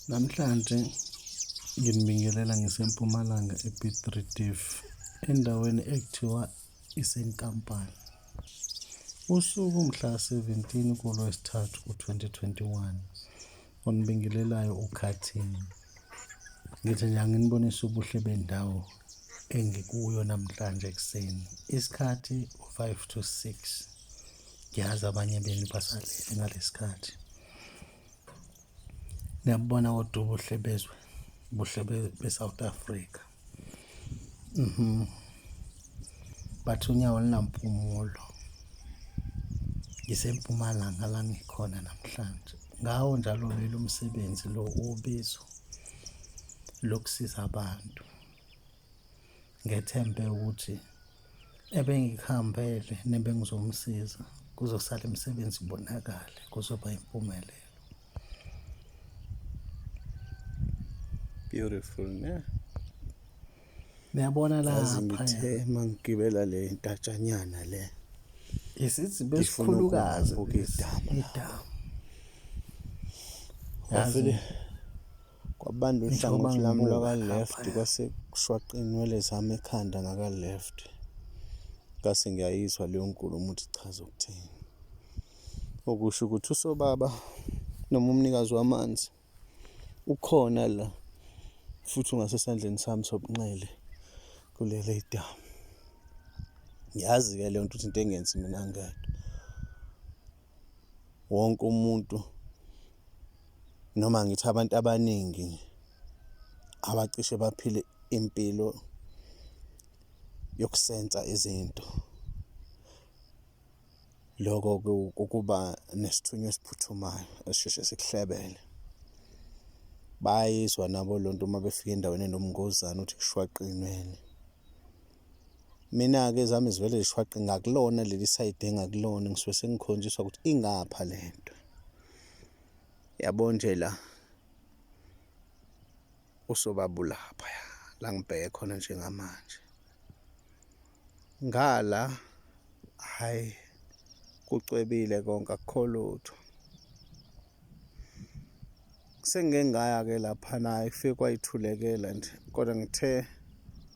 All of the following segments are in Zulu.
Namhlanje nginibingelela ngiseMpumalanga ePiet Retief endaweni ekuthiwa iseNkampani. Usuku mhla 17 kuLwesithathu u-2021. Onibingelelayo uKhathini. Ngithi nje anginibonise ubuhle bendawo engikuyo namhlanje ekuseni. Isikhathi u-5 to 6. Ngiyazi abanye benu basalele ngalesikhathi. Niyabubona kodwa ubuhle bezwe, ubuhle be-South Africa. Bathi unyawo alunampumulo. NgiseMpumalanga la ngikhona namhlanje. Ngawo njalo vele umsebenzi lo ubizo lokusiza abantu. Ngethembe ukuthi ebengikuhambele nebengizomsiza kuzosala imisebenzi ibonakale, kuzoba impumelelo. Beautiful, ne? Niyabona Yazi lapha ngithe uma ngigibela le ntatshanyana le isiziba ngifuna esikhulukazi ukubuka lesi, idamu lapha. idamu. Yazi Kwavele kwabanda njengoba uhlangothi lami ngibuka lwaka-left laphaya kwase kushwaqa iy'nwele zami ekhanda ngaka-left. Ngase ngiyayizwa leyo nkulumo ukuthi ichaza ukuthini. Okusho ukuthi usobaba noma umnikazi wamanzi ukhona la futhi ungasesandleni sami sobunxele kuleli damu. Ngiyazi-ke leyo nto ukuthi into engenzi mina ngedwa. Wonke umuntu noma ngithi abantu abaningi abacishe baphile impilo yokusensa izinto. Lokho ukuba nesithunywa esiphuthumayo esisheshe sikuhlebele. Bayayizwa nabo leyo nto uma befika endaweni enobungozana ukuthi kushwaqa iy'nwele. Mina-ke ezami zivele zishwaqe ngakulona leli sayidi engakulona, ngisuke sengikhonjiswa ukuthi ingapha le nto. Yabo nje la usobaba ulaphaya la ngibheke khona njengamanje. Ngala hhayi kucwebile konke akukho lutho. Sengike ngaya-ke laphana hhayi kufike kwayithulekela nje kodwa ngithe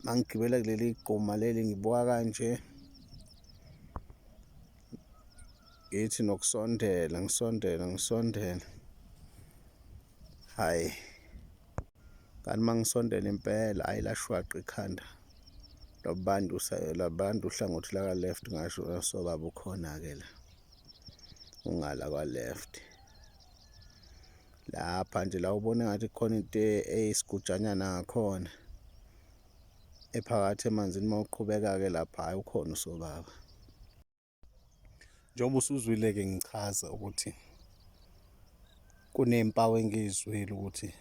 mangigibela kuleli gquma leli ngibuka kanje ngithi nokusondela ngisondela ngisondela hhayi kanti uma ngisondela impela hhayi lashwaqa ikhanda labantu labantu uhlangothi laka-left ngasho sobaba ukhona-ke la ungala kwa-left lapha nje la ubona ngathi kukhona into eyisigujanyana ngakhona ephakathi emanzini uma uqhubeka-ke lapha hhayi ukhona usobaba. Njengoba usuzwile-ke ngichaza ukuthi kunempawu engiyizwile ukuthi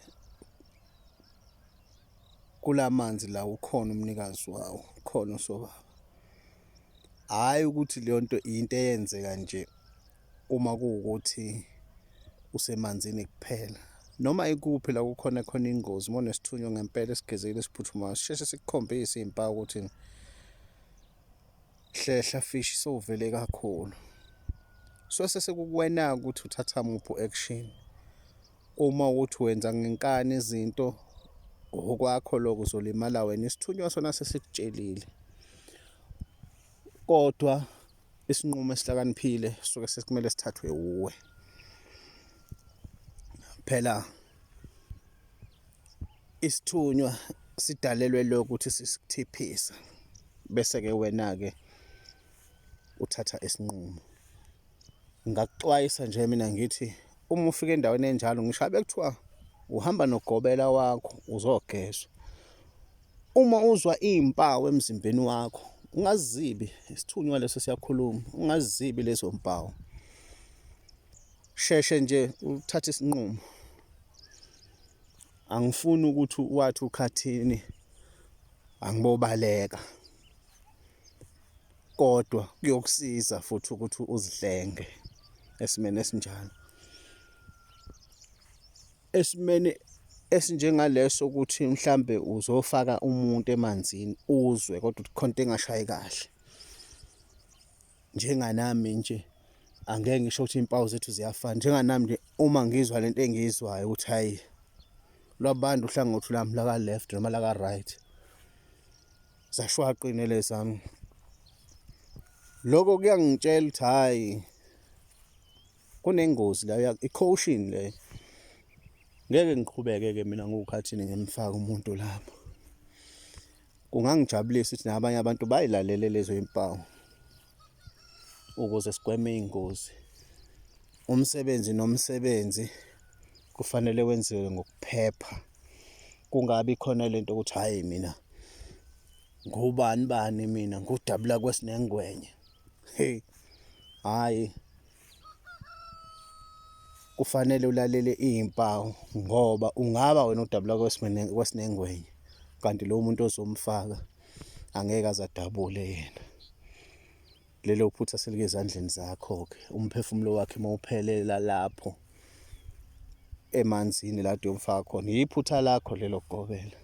kula manzi la ukhona umnikazi wawo, ukhona usobaba. Hhayi ukuthi leyo nto into eyenzeka nje uma kuwukuthi usemanzini kuphela. Noma ikuphi la kukhona khona ingozi, uma unesithunywa ngempela esigezekile esiphuthumayo, sisheshe sikukhombise iy'mpawu ukuthi hlehla fishi sowuvele kakhulu. So sesekukuwena-ke ukuthi uthatha muphi u-action. Uma ukuthi wenza ngenkani izinto okwakho lokho uzolimala wena, isithunywa sona sesikutshelile. Kodwa isinqumo esihlakaniphile suke sekumele sithathwe wuwe. Phela isithunywa sidalelwe lokho ukuthi sisikuthiphise bese-ke wena-ke uthatha isinqumo. Ngingakuxwayisa nje mina ngithi uma ufika endaweni enjalo ngisho abe kuthiwa uhamba nogobela wakho uzogezwa. Uma uzwa iy'mpawu emzimbeni wakho ungazizibi, isithunywa leso siyakhuluma, ungazizibi lezo mpawu. Sheshe nje uthathe isinqumo. Angifuni ukuthi wathi ukhathini angibobaleka kodwa kuyokusiza futhi ukuthi uzihlenge esimeni esinjalo. Esimeni esinjengaleso ukuthi mhlambe uzofaka umuntu emanzini uzwe kodwa ukuthi khona into engashayi kahle. Njenganami nje angeke ngisho ukuthi iy'mpawu zethu ziyafana. Njenganami nje uma ngizwa lento engiyizwayo ukuthi hhayi Lwabanda uhlangothi lwami laka left noma laka right. Zashwaqa iy'nwele zami. Lokho kuyangitshela ukuthi hhayi kunengozi la, i-caution le. Ngeke ngiqhubeke-ke mina ngokhathini ngimfake umuntu lapho. Kungangijabulisa ukuthi nabanye abantu bayilalele lezo yimpawu ukuze sigweme iy'ngozi. Umsebenzi nomsebenzi kufanele wenziwe ngokuphepha, kungabi khona lento ukuthi hhayi mina ngubani bani mina ngudabula kwesinengwenye. Hey, hhayi kufanele ulalele iy'mpawu ngoba ungaba wena udabula kwesinengwenye kanti lowo muntu ozomfaka angeke aze adabule yena. Lelo phutha selike ezandleni zakho-ke, umphefumulo wakhe uma uphelela lapho emanzini la uyomfaka khona, yiphutha lakho lelo gobela.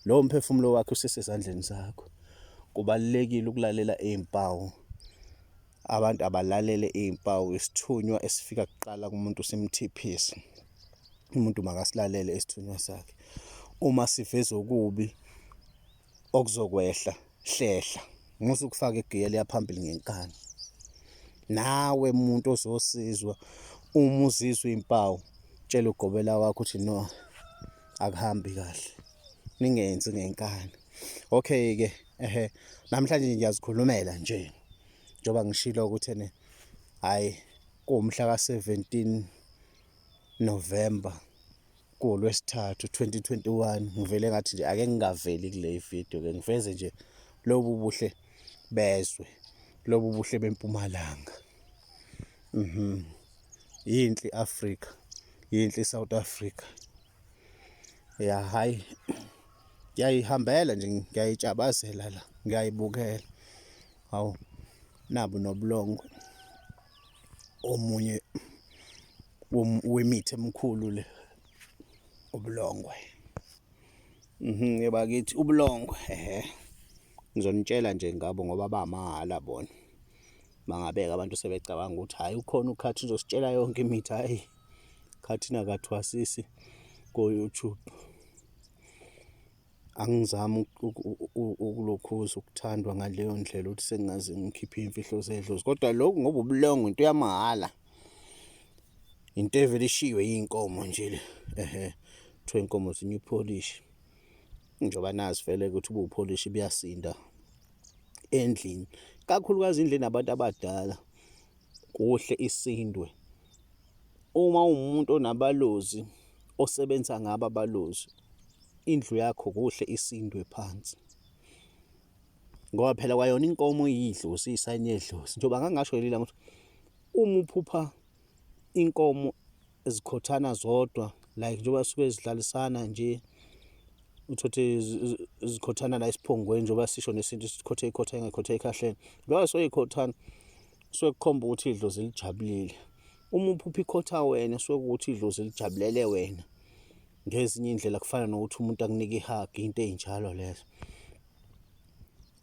Lowo mphefumulo wakhe usesezandleni zakho. Kubalulekile ukulalela iy'mpawu. Abantu abalalele iy'mpawu, isithunywa esifika kuqala kumuntu simthiphise. Umuntu makasilalele isithunywa sakhe. Uma siveza okubi okuzokwehla, hlehla. Musa ukufaka igiya liya phambili ngenkani. Nawe muntu ozosizwa uma uzizwa iy'mpawu, tshela ugobela wakho ukuthi no, akuhambi kahle. Ningenzi ngenkani. Okay-ke, ehhe, namhlanje ngiyazikhulumela nje. Njengoba ngishilo ukuthi ene hhayi kuwumhla ka-17 November kuwuLwesithathu 2021 ngivele ngathi nje ake ngingaveli kule video ke ngiveze nje lobu buhle bezwe lobu buhle bempumalanga. Yinhle i-Afrika, yinhle i-South Africa. Ya hhayi ngiyayihambela nje ngiyayitshabazela la ngiyayibukela. Hawu nabu nobulongwe omunye wemithi emikhulu le ubulongwe. Bakithi ubulongwe ehhe ngizonitshela nje ngabo ngoba bamahhala bona. Bangabeka abantu sebecabanga ukuthi hhayi ukhona uKhathi uzositshela yonke imithi, hhayi Khathini akathwasisi ko-YouTube. Angizami ukulokhuza ukuthandwa ngaleyo ndlela ukuthi sengingaze ngikhiphe iy'mfihlo zedlozi, kodwa lokhu ngoba ubulongwe into yamahhala, into evele ishiywe iy'nkomo nje le, ehhe kuthiwa iy'nkomo zinywa ipholishi. Njengoba nazi vele ukuthi ubupholishi buyasinda endlini, kakhulukazi indlu enabantu abadala, kuhle isindwe. Uma uwumuntu onabalozi osebenza ngabo abalozi, indlu yakho kuhle isindwe phansi. Ngoba phela kwayona inkomo iyidlozi, iyisayini yedlozi. Njengoba ngangingasho ngelinye ilanga ukuthi uma uphupha inkomo zikhothana zodwa like njengoba suke zidlalisana nje uthothe zikhothana la esiphongweni njengoba sisho nesintu sikhothe ikhotha engekhothe ekhahleni njengoba soyikhothana kusuke kukhomba ukuthi idlozi lijabulile. Uma uphupha ikhotha wena kusuke kuwukuthi idlozi lijabulele wena. Ngezinye iy'ndlela kufana nokuthi umuntu akunike i-hug, into ey'njalo lezo.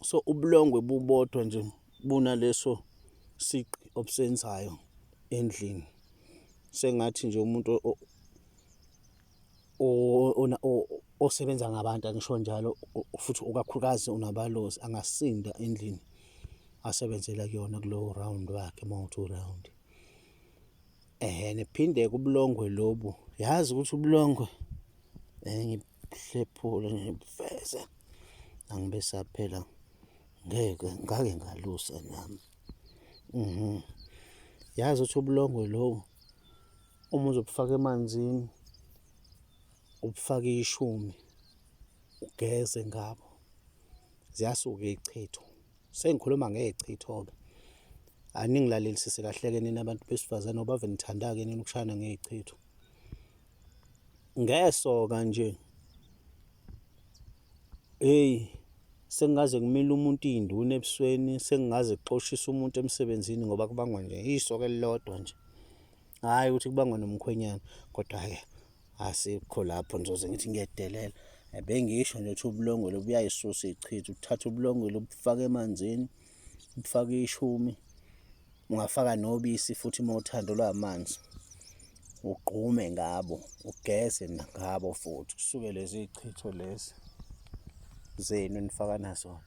So ubulongwe bubodwa nje bunaleso siqi obusenzayo endlini. Sengathi nje umuntu osebenza ngabantu angisho njalo futhi ukakhulukazi unabalozi angasinda endlini asebenzela kuyona kulowo round wakhe uma uthi uround. Ehhe phinde-ke ubulongwe lobu, yazi ukuthi ubulongwe ngikuhlephule ngibuveze angibe saphela ngeke ngake ngalusa nami. Yazi ukuthi ubulongwe lobu uma uzobufaka emanzini ubufake ishumi ugeze ngabo ziyasuka iy'chitho. Sengikhuluma ngey'chitho-ke. Aningilalelisise kahle-ke nina bantu besifazane ngoba ave nithanda-ke nina ukushayana ngey'chitho. Ngesoka nje, hheyi sengingaze kumile umuntu iy'nduna ebusweni, sengingaze kuxoshise umuntu emsebenzini ngoba kubangwa nje isoka elilodwa nje. Hhayi ukuthi kubangwa nomkhwenyana, kodwa-ke asikho lapho ngizoze ngithi ngiyedelela. Bengisho nje ukuthi ubulongwe lobu buyayisusa iy'chitho, uthathe ubulongwe lobu ubufake emanzini, ubufake ishumi, ungafaka nobisi futhi uma uthanda olwamanzi. Ugqume ngabo, ugeze ngabo futhi, kusuke lezi chitho lezi zenu enifakana zona.